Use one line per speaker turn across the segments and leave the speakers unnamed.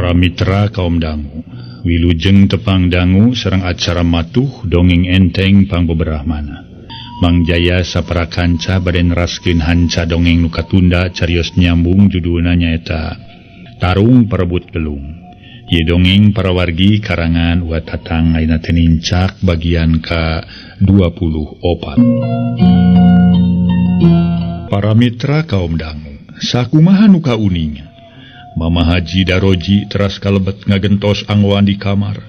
Para mitra kaum dangu, wilujeng tepang dangu sareng acara matuh dongeng enteng pangbeberahmana. Mang Jaya sapara kanca bade neraskeun hanca dongeng nu katunda carios nyambung judulna nyaeta Tarung Perebut Gelung. Ieu dongeng para wargi karangan Wa Tatang ayeuna teh nincak bagian ka 24. Para mitra kaum dangu, sakumaha nu kauninga? Mama Haji Daroji teras kalebet ngagentos anggoan di kamar.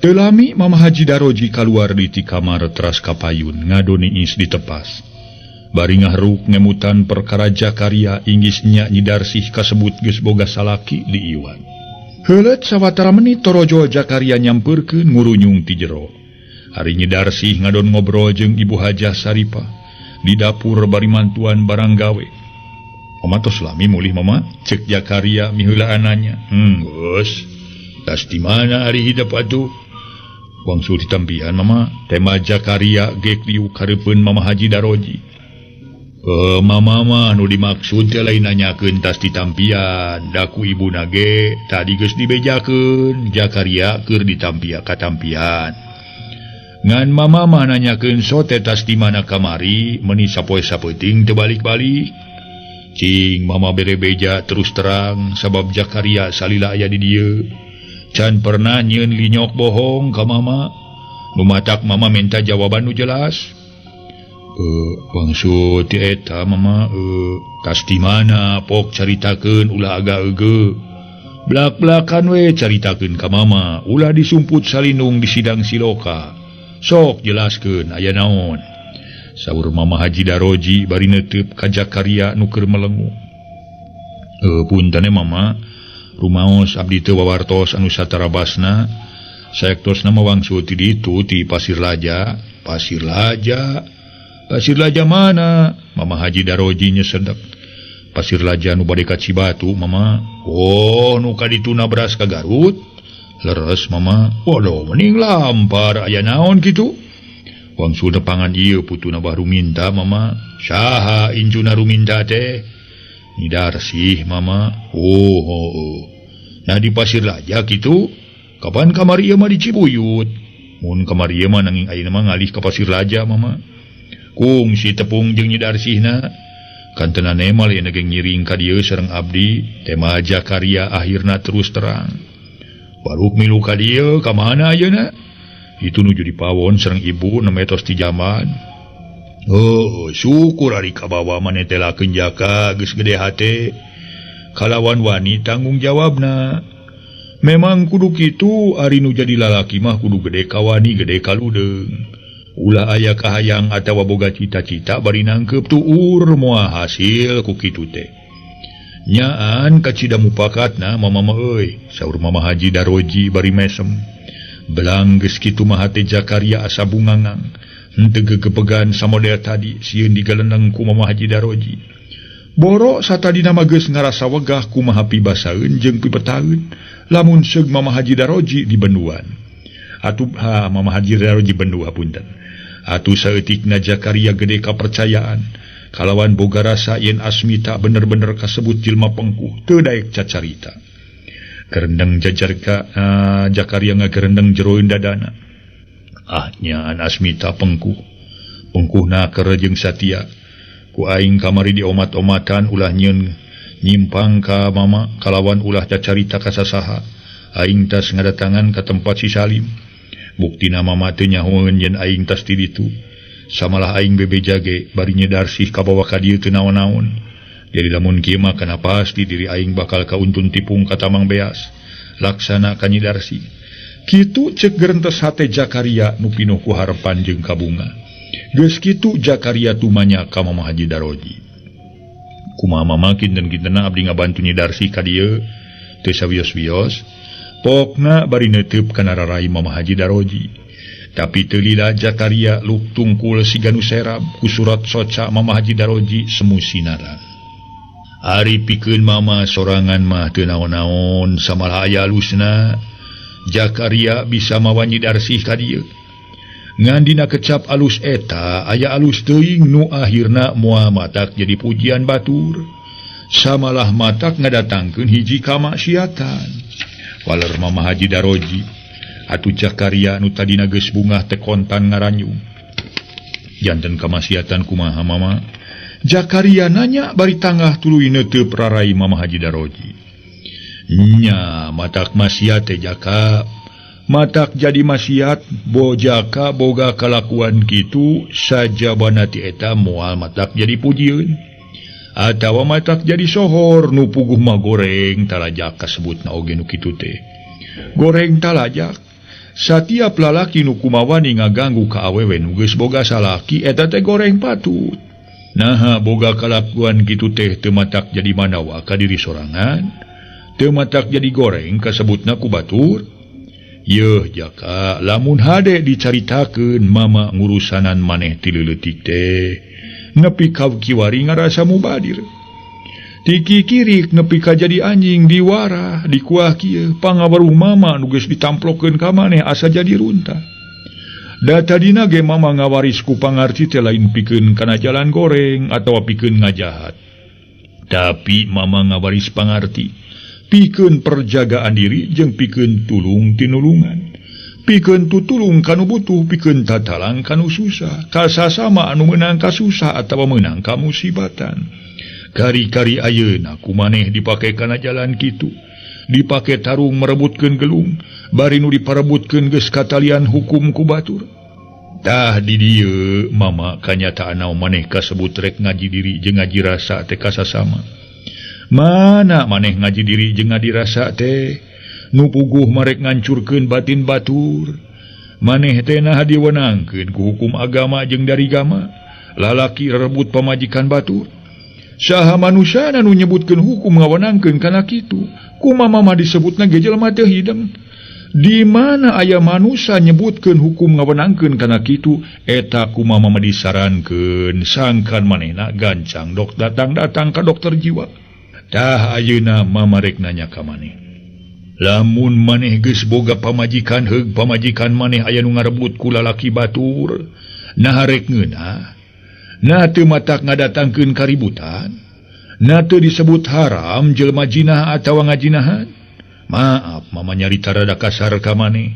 Teu lami Mama Haji Daroji kaluar di ti kamar teras kapayun ngadoni is ditepas. Bari ngahruk ngemutan perkara Jakaria inggis nya Nyi Darsih kasebut geus boga salaki di Iwan. Heuleut sawatara menit torojol Jakaria nyampeurkeun ngurunyung ti jero. Ari Nyi Darsih ngadon ngobrol jeung Ibu Hajah Saripah di dapur bari mantuan barang gawe. Mama tos lami mulih mama, cek Jakaria miheulaan nanya. Geus. Tas di mana ari hidep atuh? Wangsul ditampian mama, tema Jakaria gek liuk kareupeun Mama Haji Daroji. Mama mah nu dimaksud teh lain nanyakeun tas ditampian, da ku ibuna ge tadi geus dibejakeun Jakaria keur ditampia katampian. Ngan mama mah nanyakeun sote tas di mana kamari, meuni sapoe sapeuting teu balik-balik. Cing mama bere beja terus terang sabab Jakaria salila aya di dieu. Can pernah nyieun linyok bohong ka mama. Nu matak mama minta jawaban nu jelas. Maksud ti eta mama tas di mana pok caritakeun ulah agak-eugeuh. Blak-blakan we caritakeun ka mama, ulah disumput salinung di sidang siloka. Sok jelaskeun aya naon. Saur Mama Haji Daroji bari neuteub ka Jakaria nu keur melengu. Punten mama, rumaos abdi teu wawartos anu satarabasna. Saektosna mah wangsul ti ditu ti Pasir Laja. Pasir Laja. Pasir Laja mana? Mama Haji Daroji nyesedek. Pasir Laja nu bade ka Cibatu mama. Oh, nu ka ditu nabras ka Garut. Leres mama. Waduh, mending lampar aya naon kitu? Wangsul nepangan ieu putuna bah ruminta mama. Saha incuna ruminta teh? Nyi Darsih mama. Oh, oh, oh. Nah di Pasir Laja kitu. Kapan kamari ieu mah di Cibuyut? Mun kamari ieu mah nanging ayeuna mah ngalih ka Pasir Laja mama. Kungsi tepung jeung Nyi Darsihna. Kantenan mah lain ge ngiring ka dieu sareng abdi. Tema Jakaria akhirna terus terang. Baruk milu ka dieu ka mana ayeuna? Itu nuju dipawon sareng ibu nembe tos ti jamban. Oh, syukur ari kabawa maneh teh lakeun Jaka geus gede hate. Kalawan wani tanggung jawabna. Memang kudu kitu ari nu jadi lalaki mah kudu gede kawani gede kaludeung. Ulah aya kahayang atawa boga cita-cita bari nangkeup tuur moal hasil ku kitu teh. Nyaan kacida mupakatna mama mah euy, saur Mama Haji Daroji bari mesem. Belang geus kitu mah hate Jakaria asa bungangang. Henteu gegebegan samodel tadi sieun digaleneng ku Mama Haji Daroji. Boro satadina mah geus ngarasa wegah kumaha pibasaeun jeung pipetaeun lamun seug Mama Haji Daroji di benduan. Atuh ha Mama Haji Daroji bendu hapunten. Atuh saeutikna Jakaria gede kapercayaan kalawan boga rasa yen Asmita bener-bener kasebut jelma pengkuh teu daek cacarita. Gerendeng jajarka Jakaria ngagerendeng jeroeun dadana. Ah nyaan Asmita pengkuh. Pengkuhna keur jeung satia. Ku aing kamari diomat-omatan ulah nyieun nyimpang ka mama kalawan ulah cacarita ka sasaha. Aing tas ngadatangan ka tempat si Salim. Buktina mama teu nyahoeun yen aing tas ti ditu. Samalah aing bebeja ge bari Nyi Darsih kabawa ka dieu teu naon-naon. Jadi lamun kieu mah kana pasti diri aing bakal kauntun tipung ka Tamang Beas. Laksana ka Nyi Darsih. Kitu cek gerentes hate Jakaria nu pinuh ku harepan jeung kabunga. Geus kitu Jakaria tumanya ka Mama Haji Daroji. Kumaha mama kinten-kintenna abdi ngabantu Nyi Darsih ka dieu teu sawios-wios. Pokna bari neuteub kana rarai Mama Haji Daroji. Tapi teu lila Jakaria luk tungkul siga nu serab ku surat soca Mama Haji Daroji semu sinaran. Ari pikeun mama sorangan mah teu naon-naon samalah aya alusna. Jakaria bisa mawa Nyi Darsih ka dieu. Ngan dina kecap alus eta aya alus teuing nu akhirna moal matak jadi pujian batur. Samalah matak ngadatangkeun hiji kamaksiatan. Waler Mama Haji Daroji atuh Jakaria nu tadina geus bungah teh kontan ngaranyung. Janten kamaksiatan kumaha Mama? Jakaria nanya bari tanggah tuluy neuteup rarai Mama Haji Daroji. Nya matak maksiat teh Jaka. Matak jadi maksiat bojaka boga kalakuan kitu sajabana ti eta moal matak jadi pujieun atawa matak jadi sohor nu puguh mah goreng talajak kasebutna oge nu kitu teh. Goreng talajak satiap lalaki nu kumawani ngaganggu ka awewe nu geus boga salaki eta teh goreng patut. Naha boga kalakuan kitu teh teu matak jadi manawa ka diri sorangan, teu matak jadi goreng kasebutna ku batur. Yeuh Jaka, lamun hade dicaritakeun mama ngurusanan maneh ti leutik teh nepi ka kiwari ngarasa mubadir. Ti kikirik nepi ka jadi anjing diwarah dikuah kieu pangaweruh mama nu geus ditamplokeun ka maneh asa jadi runtah. Da tadina ge mama ngawaris ku pangarti teh lain pikeun kana jalan goreng atawa pikeun ngajahat. Tapi mama ngawaris pangarti pikeun perjagaan diri jeung pikeun tulung tinulungan. Pikeun tutulung kanu butuh, pikeun tatalang kanu susah. Kasasama anu meunang kasusah atawa meunang kamusibatan. Kari-kari ayeuna ku maneh dipake kana jalan kitu. Dipake tarung merebutkeun gelung, bari nu diparebutkeun geus katalian hukum ku batur. Tah di dieu mama kanyataan maneh kasebut rek ngaji diri jeung ngaji rasa teh kasasama. Mana maneh ngaji diri jeung ngaji rasa teh nu puguh marek ngancurkeun batin batur. Maneh teh naha diwenangkeun ku hukum agama jeung dari gama. Lalaki rebut pamajikan batur. Saha manusana nu nyebutkeun hukum ngawenangkeun kana kitu? Kumaha mah disebutna ge jelema teu hideng. Di mana aya manusa nyebutkeun hukum ngawenangkeun kana kitu, eta kumaha mah disarankeun sangkan manehna gancang dok datang-datang ka dokter jiwa. Tah ayeuna mama rek nanya ka maneh. Lamun maneh geus boga pamajikan heug pamajikan maneh aya nu ngarebut ku lalaki batur, naha rek ngeunah? Nah teu matak ngadatangkeun kaributan? Nah teu disebut haram jelema jinah atawa ngajinahan? Maaf mama nyarita rada kasar ka maneh.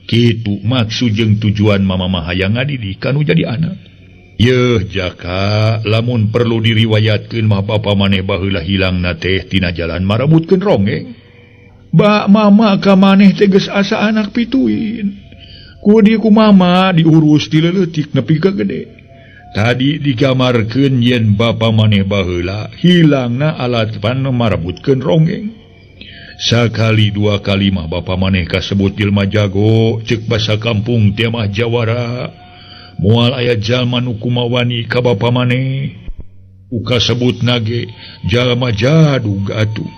Kitu maksud jeung tujuan mama mah hayang ngadidik kanu jadi anak. Yeuh Jaka, lamun perlu diriwayatkeun mah bapa maneh baheula hilangna teh tina jalan marebutkeun ronggeng. Ba mama ka maneh teh geus asa anak pituin. Ku di ku mama diurus ti leutik nepi ka gede. Tadi digamarkeun yen bapa maneh baheula hilangna alat pan marebutkeun ronggeng. Sakali dua kali mah bapa maneh kasebut jelema jago, ceuk basa kampung teh mah jawara. Moal aya jalma nu kumawani ka bapa maneh. Uka sebut nage jalma jadug atuh.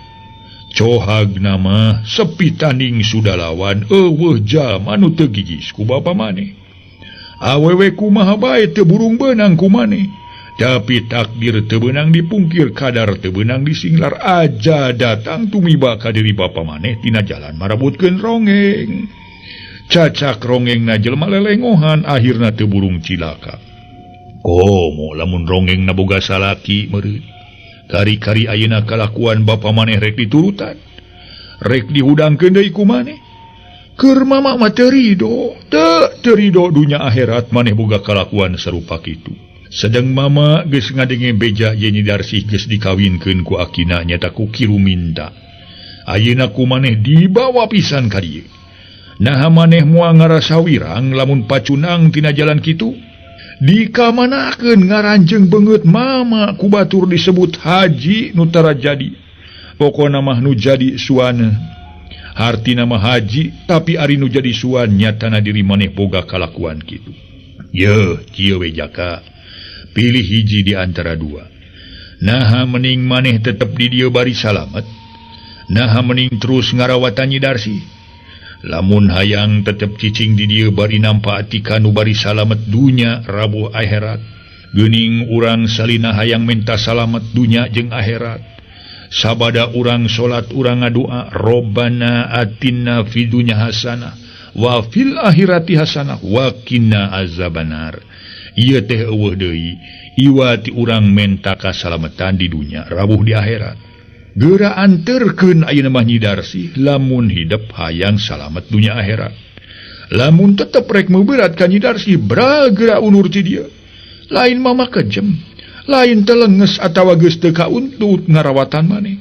Cohagna mah sepi tanding sudah lawan eueuh jalma nu teu gigis ku bapa maneh. Awewe kumaha bae teu burung beunang ku maneh. Tapi takdir teu beunang dipungkir, kadar teu beunang disinglar, aja datang tumiba ka diri bapa maneh tina jalan marebutkeun ronggeng. Cacak rongengna jelema lelengohan akhirna teu burung cilaka. Komo lamun rongengna boga salaki meureun. Kari-kari ayeuna kalakuan bapa maneh rek diturutan. Rek dihudangkeun deui ku maneh. Keur mama mah teu rido, teu rido dunya akhirat maneh boga kalakuan sarupa kitu. Sedang mama geus ngadenge beja ye Nyi Darsih geus dikawinkeun ku akina nyata ku Ki Ruminta. Ayeuna ku maneh dibawa pisan ka dieu. Naha maneh moal ngarasa wirang lamun pacunang tina jalan kitu? Dikamanakeun ngaranjeung beungeut mama ku batur disebut haji nu tara jadi. Pokona mah nu jadi suan. Hartina mah haji tapi ari nu jadi suan nyatana diri maneh boga kalakuan kitu. Yeuh, kieu we Jaka. Pilih hiji di antara dua. Naha mening maneh tetep di dieu bari salamet. Naha mening terus ngarawatan Nyi Darsih. Lamun hayang tetep cicing di dieu bari nampaati kanu bari salamet dunya rabuh akhirat. Geuning urang salina hayang minta salamet dunya jeung akhirat. Sabada urang salat urang ngadua Robbana atina fid dunya hasanah wa fil akhirati hasanah wa qina azabannar. Ieu teh eueuh deui iwati urang menta kasalametan di dunya rabuh di akhirat. Geura anterkeun ayeuna mah Nyi Darsih lamun hidep hayang salamet dunya akhirat. Lamun tetep rek meuberat ka Nyi Darsih bra geura unur ti dieu. Lain mama kejem, lain telenges atawa geus teu kauntut ngarawatan maneh.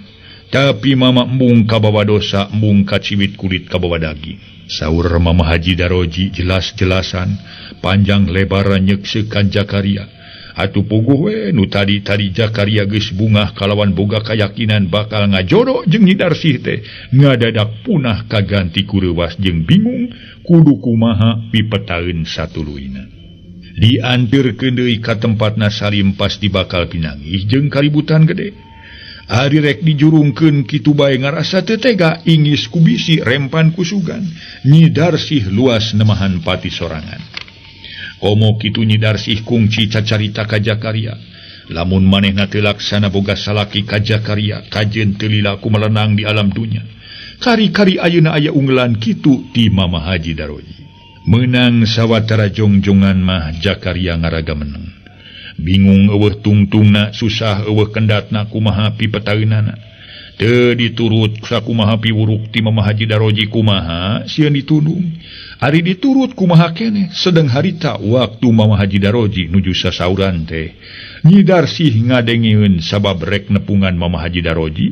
Tapi mama embung kabawa dosa, embung kaciwit kulit kabawa daging. Saur Mama Haji Daroji jelas-jelasan panjang lebar nyeksekan Jakaria. Atuh puguh we nu tadi-tadi Jakaria geus bungah kalawan boga kayakinan bakal ngajoro jeung Nyi Darsih teh ngadadak punah kaganti ku reuwas jeung bingung kudu kumaha pipetaeun satuluyna. Diantirkeun deui ka tempatna Salim pasti bakal pinanggih jeung kaributan gede. Ari rek dijurungkeun kitu bae ngarasa teu tega ingis ku bisi rempan ku sugan. Nyi Darsih luas nemahan pati sorangan. Komo kitu Nyi Darsih kungci cacarita ka Jakaria. Lamun manehna teu laksana boga salaki ka Jakaria, kajeun teu lila kumelenang di alam dunya. Kari-kari ayeuna aya unggelan kitu ti Mama Haji Daroji. Meunang sawatara jongjongan mah Jakaria ngaraga meneng. Bingung eueuh tungtungna, susah eueuh kendatna kumaha pipetaeunana. Teu diturut sakumaha piwuruk ti Mama Haji Daroji kumaha sieun ditundung. Ari diturut kumaha keneh sedeng harita waktu Mama Haji Daroji nuju sasauran teh. Nyi Darsih ngadengeun sabab rek nepungan Mama Haji Daroji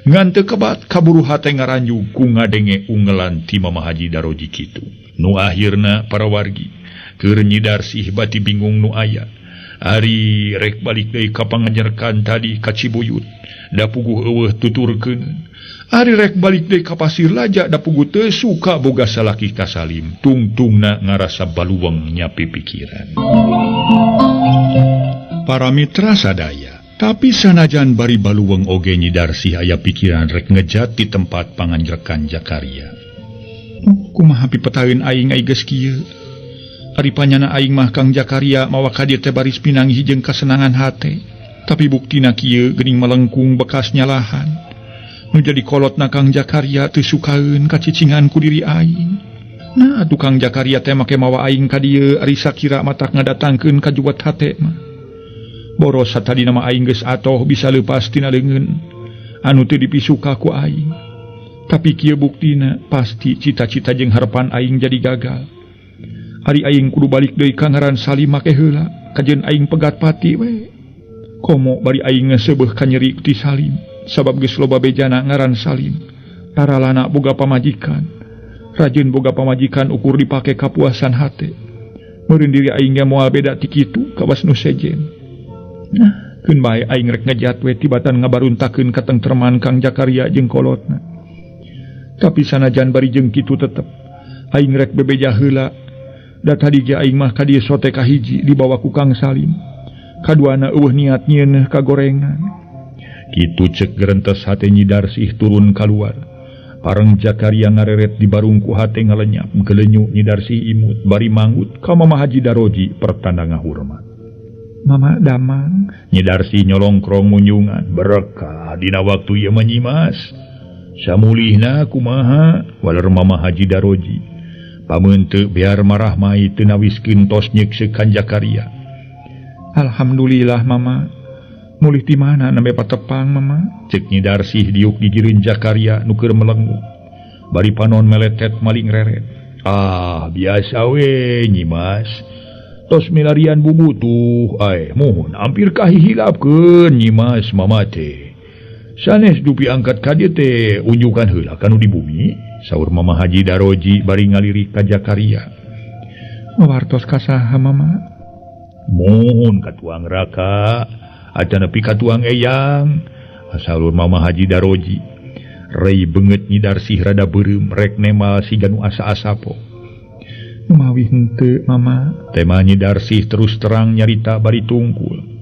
ngan teu kebat kaburu hate ngaranjug ku ngadenge ungelan ti Mama Haji Daroji kitu. Nu akhirna para wargi keur Nyi Darsih bati bingung nu aya. Ari rek balik deui ka panganjerkan tadi ka Cibuyut da puguh eueuh tuturkeun. Ari rek balik deui ka Pasir Laja da puguh teu suka boga salaki ka Salim. Tungtungna ngarasa baluweng nyapi pikiran. Para mitra sadaya, tapi sanajan bari baluweng oge Nyi Darsih aya pikiran rek ngejat di tempat panganjerkan Jakaria. Kumaha pipetaeun aing ai geus kieu? Ari panyana aing mah Kang Jakaria mawa ka dieu teh baris pinanggih jeung kasenangan hate. Tapi buktina kieu geuning melengkung bekas nyalahan. Nu jadi kolotna Kang Jakaria teu sukaeun kacicingan ku diri aing. Nah atuh Kang Jakaria teh make mawa aing ka dieu ari sakira matak ngadatangkeun kajuwet hate mah. Boros satadina mah aing geus atoh bisa leupas tina leungeun anu teu dipisuka ku aing. Tapi kieu buktina pasti cita-cita jeung harapan aing jadi gagal. Ari aing kudu balik deui ka ngaran Salim make heula, kajeun aing pegat pati we. Komo bari aing ngeseubeuh ka nyeri ti Salim, sabab geus loba bejana ngaran Salim. Taralana boga pamajikan. Rajin boga pamajikan ukur dipake kapuasan hate. Meureun diri aing ge moal beda ti kitu kawas nu sejen. Nah, keun bae aing rek ngejat we tibatan ngabaruntakeun katengtreman Kang Jakaria jeung kolotna. Tapi sanajan bari jeung kitu tetep aing rek bebeja heula. Da tadi ge aing mah ka dieu sote kahiji dibawa ku Kang Salim. Kaduana eueuh niat nyieun kagorengan. Kitu cek gerentes hate Nyi Darsih turun kaluar. Pareng Jakaria ngareret di barungku hate ngalenyap, gelenyu Nyi Darsih imut bari manggut ka Mama Haji Daroji pertanda ngahurmat. Mama damang Nyi Darsih nyolongkrong munjungan berkah dina waktu ieu mah Nyimas. Samulihna kumaha waler Mama Haji Daroji. Pameunteuk biar marah mai teu nawiskeun tos nyeuksekan Jakaria. Alhamdulillah Mama. Mulih ti mana nembe patepang Mama? Cek Nyi Darsih diuk gigireun Jakaria nu keur melengu. Bari panon meletet maling reret. Ah, biasa we Nyimas. Tos milarian bubutuh ae muhun ampir kahihilapkeun Nyimas Mama teh. Sanes dupi angkat ka dieu teh unjukan heula ka nu di bumi. Saur Mama Haji Daroji bari ngalirik ka Jakaria. Mawartos ka saha Mama? Muhun ka tuang raka, acan nepi ka tuang eyang. Saur Mama Haji Daroji. Rei beungeut Nyi Darsih rada beureum rek nemal siga nu asa-asa po. Mawi henteu Mama. Tema Nyi Darsih terus terang nyarita bari tungkul.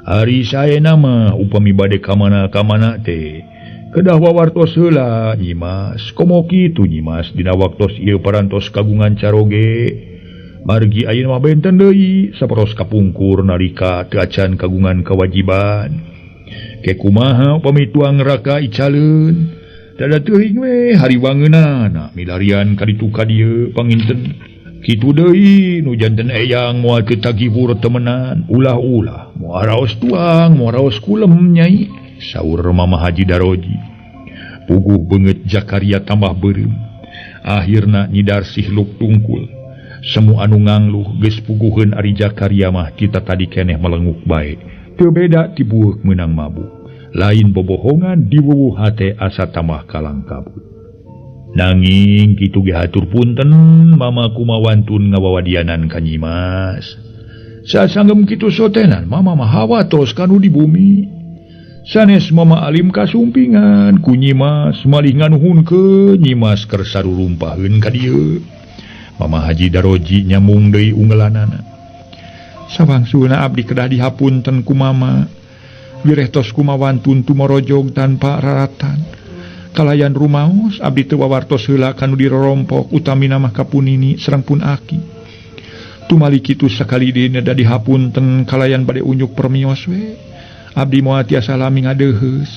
Ari saena mah upami bade ka mana-kamana teh kedah wawartos heula Nyimas. Komo kitu Nyimas dina waktos ieu parantos kagungan caroge. Margi ayeuna mah benten deui saparos kapungkur nalika teu acan kagungan kewajiban. Ke kumaha upami tuang raka icaleun. Dada teuing we hari wangeunana milarian ka ditu ka dieu panginten. Kitu deui nu janten eyang moal teu tagibur temenan ulah-ulah moal raos tuang moal raos kulem nyai. Saur Mama Haji Daroji. Puguh beungeut Jakaria tambah beureum. Akhirna Nyi Darsih luk tungkul. Semu anu ngangluh geus puguheun ari Jakaria mah kita tadi keneh melenguk bae. Teu beda ti bueuk meunang mabuk. Lain bobohongan diwuwuh hate asa tambah kalang kabut. Nanging kitu ge hatur punten mama kumawantun ngawawadianan ka Nyimas. Sasanggem kitu sotenan mama mah hawatos kanu di bumi. Sanes mama alim kasumpingan ku Nyimas malih nganuhunkeun Nyimas keur sarurumpaheun ka dieu. Mama Haji Daroji nyambung deui unggelanana. Sawangsulna abdi kedah dihapunten ku mama. Wireh tos kumawantun tumorojog tanpa raratan. Kalayan rumaos abdi teu wawartos heula kanu dirorompok utamina mah ka punini sareng pun aki. Tumali kitu sakali deui da dihapunten kalayan bade unjuk permios we. Abdi moal tiasa lami ngadeuheus.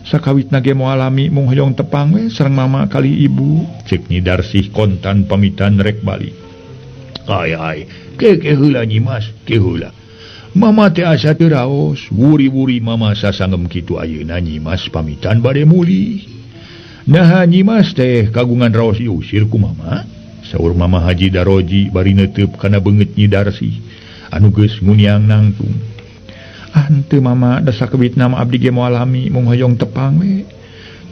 Sakawitna ge moal lami mung hoyong tepang we sareng mama kali ibu. Ceuk Nyi Darsih kontan pamitan rek balik. Ai ai, ke heula Nyimas, ke heula. Mama teh asa teu raos, wuri-wuri mama sasanggem kitu ayeuna Nyimas pamitan bade mulih. Naha Nyimas teh kagungan raos diusir ku mama? Saur Mama Haji Daroji bari neuteup kana beungeut Nyi Darsih anu geus nguniang nangtung. Ah henteu mama, da sakewitna mah abdi ge moal lami mung hoyong tepang we.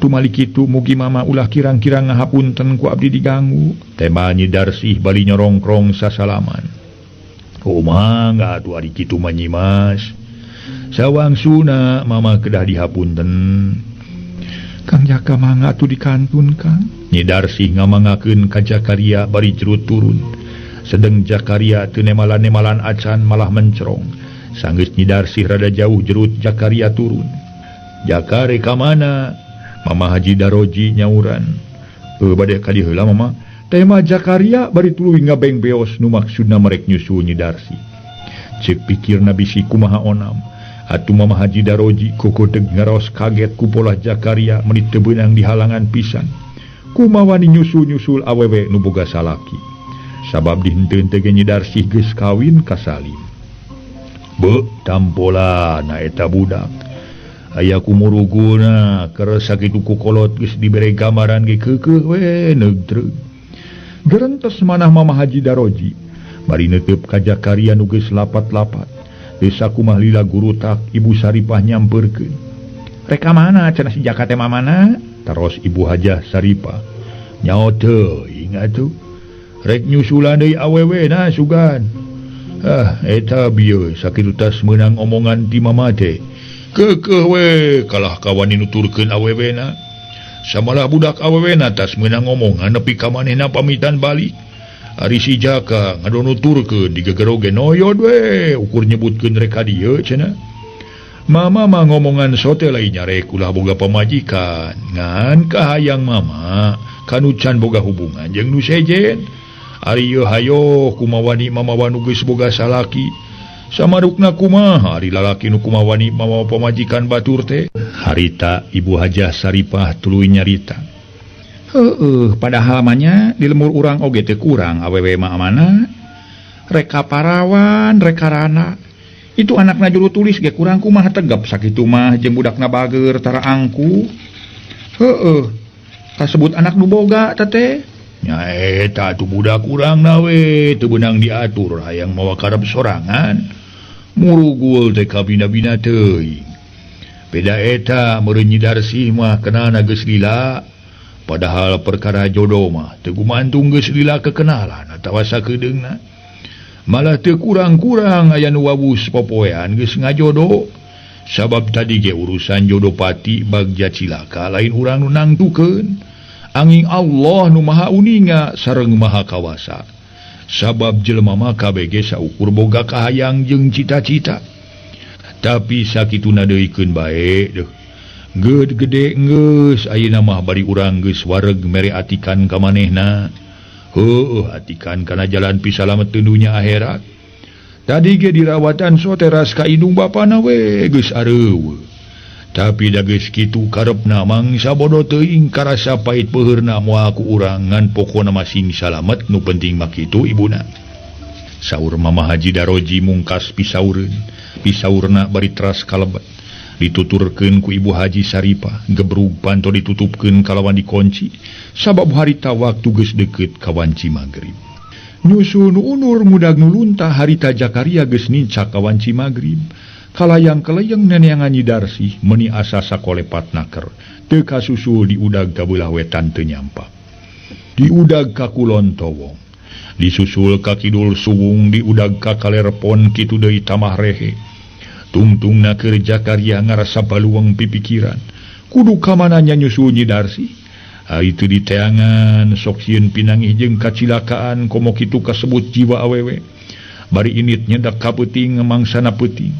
Tumali kitu mugi mama ulah kirang-kirang ngahapunten ku abdi diganggu. Tema Nyi Darsih bari nyorongkrong sasalaman. Kumaha atuh ari kitu mah Nyimas? Sawangsuna mama kedah dihapunten. Kang Jaka mangga atuh dikantun Kang. Nyi Darsih ngamangakeun ka Jakaria bari jerut turun. Sedeng Jakaria teu nemalan-nemalan acan malah mencerong. Sanggeus Nyi Darsih rada jauh jerut Jakaria turun. Jakare ka mana? Mama Haji Daroji nyauran. Bade ka dieu heula mama. Tema Jakaria bari tuluy ngabeng beos nu maksudna merek nyusul Nyi Darsih. Ceuk pikirna bisi kumaha onam. Atuh Mama Haji Daroji kokodeg ngaraos kaget ku polah Jakaria meuni teu beunang dihalangan pisan. Kumawani nyusul-nyusul awewe nu boga salaki. Sabab dihenteun teh ge Nyi Darsih geus kawin ka Salim. Beuh tampolana eta budak. Aya kumuruguna keur sakitu ku kolot geus dibere gambaran ge keukeuh we neugtreug. Gerentes manah Mama Haji Daroji bari neuteup ka Jakaria nu geus lapat-lapat. Desa kumah lila gurutak Ibu Saripah nyamperkeun. Rek ka mana cenah si Jaka teh mamana? Taros Ibu Hajah Saripah. Nyaho teuing atuh. Rek nyusulan deui awewe na sugan. Ah eta bieu sakitu tas meunang omongan ti mama teh. Keukeuh we kalah kawani nuturkeun awewena. Samalah budak awewena tas meunang omongan nepi ka manehna pamitan balik. Ari si Jaka ngadonuturkeun digegero ge noyod we ukur nyebutkeun rek ka dieu cenah. Mama mah ngomongan sote lain nyarek ulah boga pamajikan ngan kahayang mama kanu can boga hubungan jeung nu sejen. Ari ieu hayo kumawani mama wanu geus boga salaki. Samarukna kumaha ari lalaki nu kumawani mama pamajikan batur teh. Harita Ibu Hajah Saripah tuluy nyarita. Heueuh padahal mah nya di lemur urang oge teu kurang awewe mah amana. Reka parawan, reka rana. Itu anakna juru tulis ge kurang kumaha tegap sakitu mah jeung budakna bager tara angkuh. Heueuh kasebut anak nu boga teh. Nya eta atuh budak urang na we teu beunang diatur hayang mawa karep sorangan. Murugul teh kabina-bina teuing. Beda eta meureun Nyi Darsih mah kenalna geus lila. Padahal perkara jodoh mah teu gumantung geus lila kekenalan atawa sakedeungna. Malah teu kurang-kurang aya nu wawus popoean geus ngajodoh. Sabab tadi ge urusan jodoh pati bagja cilaka lain urang nu nangtukeun. Angin Allah nu maha uninga sareng maha kawasa. Sabab jelema mah kabeh ge saukur boga kahayang jeung cita-cita. Tapi sakituna deuikeun bae deuh. Geud gede geus ayeuna mah bari urang geus wareg mere atikan ka manehna. Heueuh atikan kana jalan pisalameteun dunya akhirat. Tadi ge dirawatan so teras ka indung bapana we geus areueuh. Tapi da geus kitu karepna mangsa bodoh teuing karasa pait peuheurna moal ku urang ngan pokona mah sing salamet nu penting mah kitu ibuna. Saur Mama Haji Daroji mungkas pisaureun. Pisaurna bari teras kalebet. Dituturkeun ku Ibu Haji Saripah gebrug panto ditutupkeun kalawan dikunci sabab harita waktu geus deukeut ka wanci magrib. Nyusul nu unur mudag nu luntah harita Jakaria geus nincak ka wanci magrib. Kalayang-kelayang neneangan Nyi Darsih meuni asa sakolepat naker teu kasusul diudag ka beulah wetan teu nyampak. Diudag ka kulon towong, disusul ka kidul suwung, diudag ka kalerpon kitu deui tamah rehe. Tungtungna keur Jakaria ngarasa baluang pipikiran. Kudu ka mana nya nyusul Nyi Darsih? Ari teu diteangan sok sieun pinangih jeung kacilakaan komo kitu kasebut jiwa awewe. Bari init nyedak ka peuting mangsana peuting.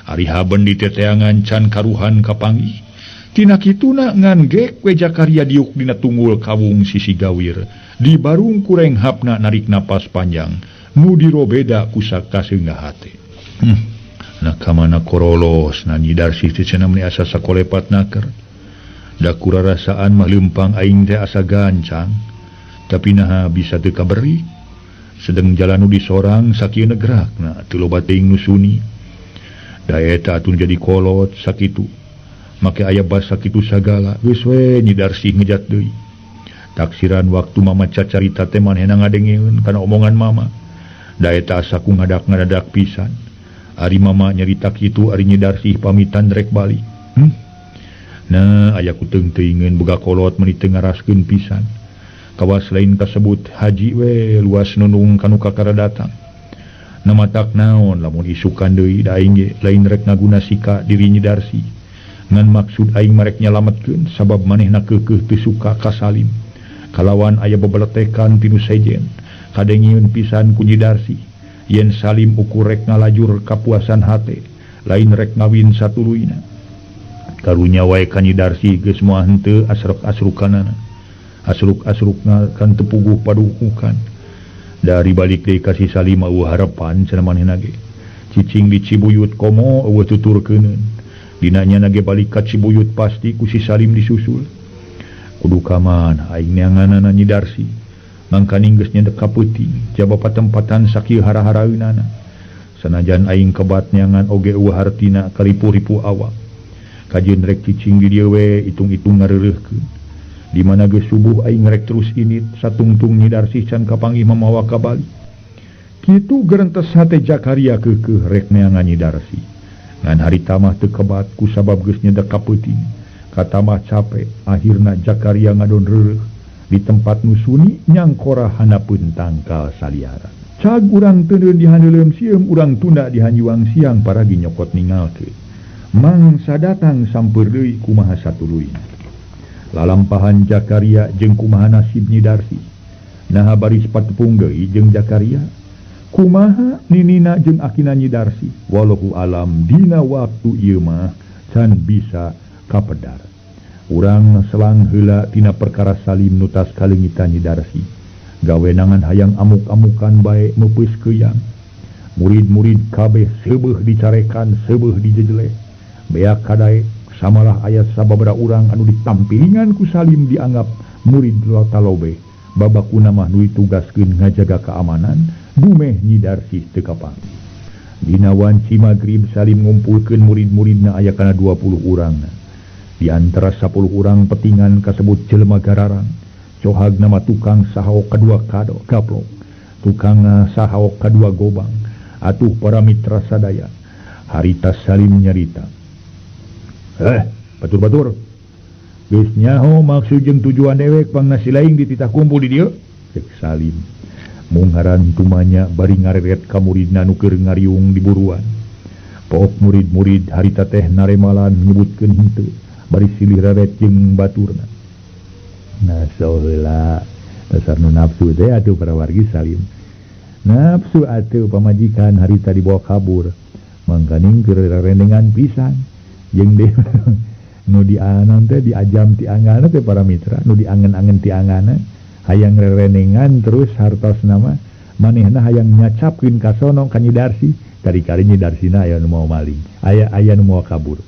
Ari haben diteteangan can karuhan kapanggih. Tina kituna ngan gek we Jakaria diuk dina tunggul kawung sisi gawir. Di barung kureng hapna narik napas panjang. Nu dirobeda ku sakaseungah hate. Nah kamana korolos na Nyi Darsih teh cenah meuni asa sakolepat naker. Da kurarasaan mah leumpang aing teh asa gancang. Tapi naha bisa teu kaberi. Sedeng jalan nu disorang sakieu gerakna teu loba teuing nu suni. Da eta atuh jadi kolot sakitu. Make aya bas sakitu sagala geus we Nyi Darsih ngejat deui. Taksiran waktu mama cacarita teh manehna ngadengeun kana omongan mama. Da eta asa ku ngadak-ngadadak pisan. Ari mama nyarita kitu ari Nyi Darsih pamitan rek balik. Nah aya ku teung-teuingeun boga kolot meuni teu ngaraskeun pisan. Kawas lain kasebut haji we luas nunung kanu kakara datang. Namatak naon lamun isukan deui da aing ge lain rek ngaguna sika diri Nyi Darsih. Ngan maksud aing marek nyalametkeun sabab manehna keukeuh teu suka ka Salim. Kalawan aya bebeletekan ti nu sejen. Kadengieun pisan ku Nyi Darsih. Yen Salim ukur rek ngalajur kapuasan hate, lain rek ngawin satuluyna. Karunya wae ka Nyi Darsih geus moal henteu asruk-asrukanana. Asruk-asrukna kan teu puguh padukukan. Dari balik deui ka si Salim eueuh harepan cenah manehna ge. Cicing di Cibuyut komo eueuh tuturkeuneun. Dina nya ge balik ka Cibuyut pasti ku si Salim disusul. Kudu ka mana aing neanganana Nyi Darsih. Mangkaning geus nyedek ka peuting, jaba patempatan sakieu hara-haraeunana. Sanajan aing kebat neangan oge eueuh hartina karipu-ripu awak. Kajeun rek cicing di dieu we itung-itung ngareureuhkeun. Di mana geus subuh aing rek terus init satungtung Nyi Darsih can kapanggih mamawa ka balik. Kitu gerentes hate Jakaria keukeuh rek neangan Nyi Darsih. Ngan harita mah teu kebat ku sabab geus nyedek ka peuting. Katamah cape, akhirna Jakaria ngadon reureuh. Di tempat nu sunyi nyangkora handapeun tangkal saliara. Cag urang teuneun di handeuleum sieum, urang tunda di hanjuang siang paragi nyokot ningalkeun. Mangsa datang sampeur deui kumaha satuluyna. Lalampahan Jakaria jeung kumaha nasib Nyi Darsih. Naha baris patepung deui jeung Jakaria. Kumaha ninina jeung akina Nyi Darsih. Wallahu alam dina waktu ieu mah can bisa kapedar. Urang selang heula tina perkara Salim nutas kaleungitan Nyi Darsih. Gawenangan hayang amuk-amukan bae meupeus keuyang. Murid-murid kabeh seubeuh dicarekan, seubeuh dijejeleh. Beak kadaek samalah aya sababaraha urang anu ditampilingan ku Salim dianggap murid talobe. Babakuna mah nu ditugaskeun ngajaga keamanan dumeh Nyi Darsih teu kapanggih. Dina wanci magrib Salim ngumpulkeun murid-muridna aya kana 20 urangna. Di antara 10 urang petingan kasebut jelema gararang. Cohag nama tukang sahaok kadua kado gaplok. Tukang sahaok kadua gobang. Atuh para mitra sadaya. Harita Salim nyarita. Batur-batur. Geus nyaho maksud jeung tujuan dewek pangna silaing dititah kumpul di dieu. Cek Salim. Mung ngaran tumanya bari ngareret ka muridna nu keur ngariung di buruan. Pook murid-murid harita teh naremalan nyebutkeun henteu. Bari silih reret jeung baturna. Nah so heula dasar nu nafsu teh atuh para wargi Salim. Nafsu atuh pamajikan harita dibawa kabur. Mangkaning keur rerendengan pisan. Jeung deui nu dianan teh diajam ti angana teh para mitra, nu diangen-angen ti angana hayang rerendengan terus hartos nama manehna hayang nyacapkeun ka sono ka Nyi Darsih. Kari-kari Nyi Darsihna aya nu mau maling, aya nu mau kabur.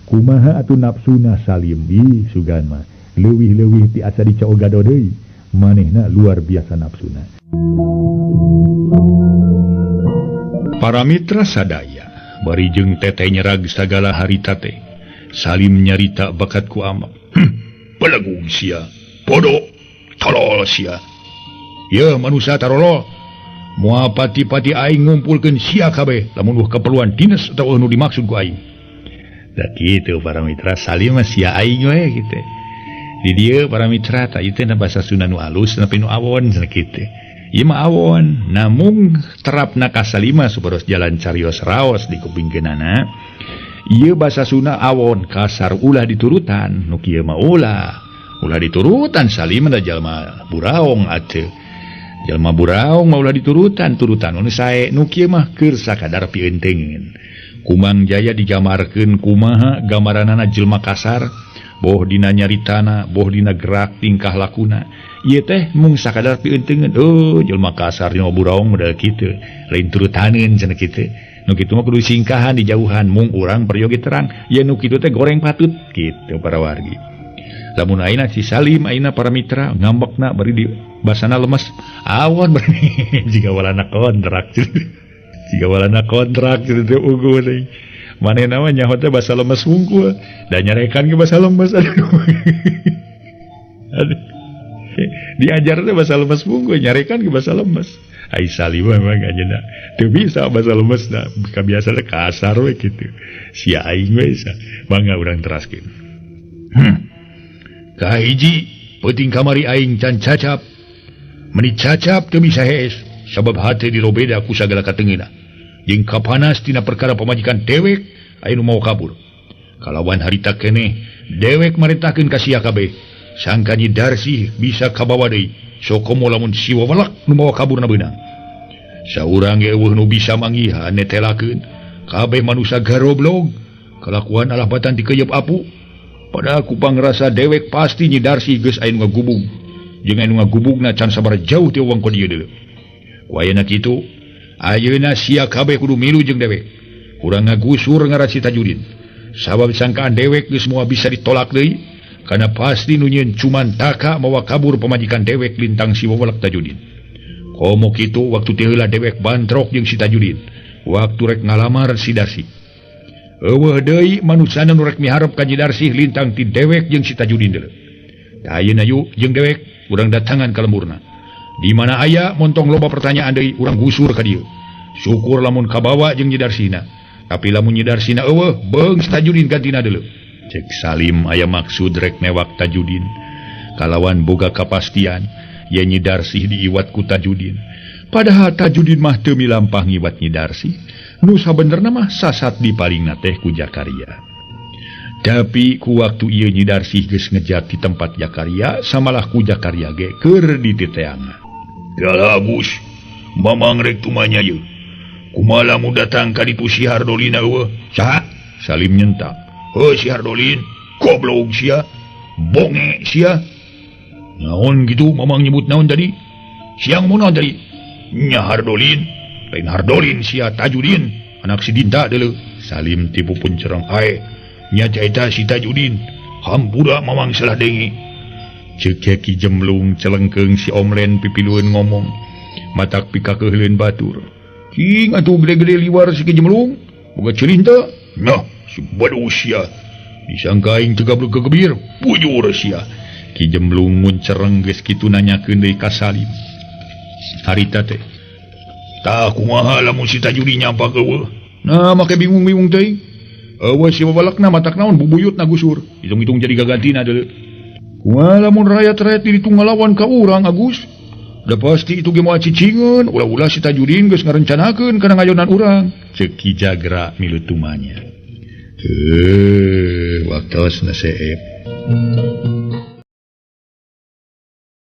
Kumaha atuh nafsuna Salim ih sugan mah leuwih-leuwih ti asa dicoogado deui manehna luar biasa nafsuna. Para mitra sadaya bari jeung teteh nyerag sagala harita teh. Salim nyarita bakat ku amak. Belagung sia, bodoh, tolol sia. Ye manusia tarolol. Moal pati-pati aing ngumpulkeun sia kabeh lamun eueuh keperluan dinas atawa nu dimaksud ku aing. Da kitu para mitra Salim mah sia aing we kitu. Di dieu para mitra tah ieu teh basa Sunda nu alus tapi nu awon cenah kitu. Ieu mah awon namung terapna ka Salima supados jalan carios raos di kupingkeunana. Ieu basa Sunda awon kasar ulah diturutan nu kieu mah ulah. Ulah diturutan Salima da jalma buraong atuh. Jalma buraong mah ulah diturutan, turutan nu sae nu kieu mah keur sakadar pieunteuneun. Kumang Jaya digamarkeun kumaha gambaranana jelma kasar, boh dina nyaritana, boh dina gerak tingkah lakuna. Ieu teh mung sakadar pieunteuneun, oh jelma kasar jelma buraong model kitu, lain turutaneun cenah kitu. Nu kitu mah kudu singkahan dijauhan mung urang peryogi terang, ye nu kitu teh goreng patut kitu para wargi. Lamun ayeuna si Salim ayeuna para mitra ngambekna bari di basana lemes, awon bari jiga walana kontrak. Jiga walana kontrak kitu teh unggul deui. Manehna mah nyaho teh basa lemes wungkul, da nyarekan ge basa lemes aduh. Aduh. Diajar teh basa lemes wungkul, nyarekan ge basa lemes. Ai Salim mah memang anjeunna teu bisa basa lemesna, kabiasana kasar we kitu. Sia aing we sa. Mangga urang teraskeun. Kahiji peuting kamari aing can cacap. Meni cacap teu bisa hees sabab hate dirobeda ku sagala katengeuna. Jeung kapanas tina perkara pamajikan dewek aya nu mau kabur. Kalawan harita keneh dewek marentahkeun ka sia kabeh. Sangka Nyi Darsih bisa kabawa deui. Sokomo lamun si wawalak nu mawa kabur na beunang. Saurang ge eueuh nu bisa manggihan netelakeun. Kabeh manusia garoblog. Kalakuan alah batan dikeyep apu. Padahal ku pangrasa dewek pasti Nyi Darsih geus aya nu ngagubug. Jeung aya nu ngagubugna can sabaraha jauh ti wewengkon ieu deuleu. Ku ayeuna kitu, ayeuna sia kabeh kudu milu jeung dewek. Urang ngagusur ngaran si Tajudin. Sabab sangkaan dewek geus moal bisa ditolak deui, kana pasti nu nyieun cuman taka mawa kabur pamajikan dewek lintang si wawalak Tajudin. Komo kitu waktu teh heula dewek bantrok jeung si Tajudin. Waktu rek ngalamar si Darsih. Eueuh deui manusana nu rek miharep ka Nyi Darsih lintang ti dewek jeung si Tajudin deuleu. Tah ayeuna yuk jeung dewek urang datangan ka lemburna. Di mana aya montong loba pertanyaan deui urang gusur ka dieu. Syukur lamun kabawa jeung Nyi Darsihna. Tapi lamun Nyi Darsihna eueuh beung si Tajudin gantina deuleu. Cek Salim aya maksud rek newak Tajudin. Kalawan boga kapastian ye Nyi Darsih diiwat ku Tajudin. Padahal Tajudin mah teu milampah ngiwat Nyi Darsih. Nu sabenerna mah sasat di palingna teh ku Jakaria. Tapi ku waktu ieu Nyi Darsih geus ngejat di tempat Jakaria, samalah ku Jakaria ge keur dititeangan. Galagus, mamang rek tumanya ieu. Kumaha lamun datang ka ditu si Hardolina eueuh? Saha? Salim nyentak. Heuh si Hardolin, goblok sia, bonge sia. Naon gitu mamang nyebut naon tadi? Siang mau naon tadi? Nya Hardolin, lain Hardolin sia Tajudin, anak si Dinta deuleu. Salim tipu pun cerang ae. Nya caita si Tajudin, hampura mamang salah denge. Ceuk Ki Jemlung celengkeung si Omlen pipilueun ngomong. Matak pikakeuheuleun batur. King atuh gede-gede liwar si Ki Jemlung, boga ceulih teu? Nah, si bodoh sia. Disangka aing teu gablek gegebir, bujur sia. Ki Jemlung mun cereng geus kitu nanyakeun deui ka Salim. Harita teh. Tah kumaha lamun si Tajudin nyampak eueuh? Nah, make bingung-bingung teuing. Eueuh si babalakna matak naon bubuyutna gusur. Hitung-hitung jadi gagantina deuleu. Kumaha lamun rakyat-rakyat di ditu ngalawan ka urang Agus? Da pasti itu ge moal cicingeun, ulah-ulah si Tajudin geus ngarencanakeun kana ngayonan urang. Ceuk Ki Jagra milu tumanya. Waktosna seep.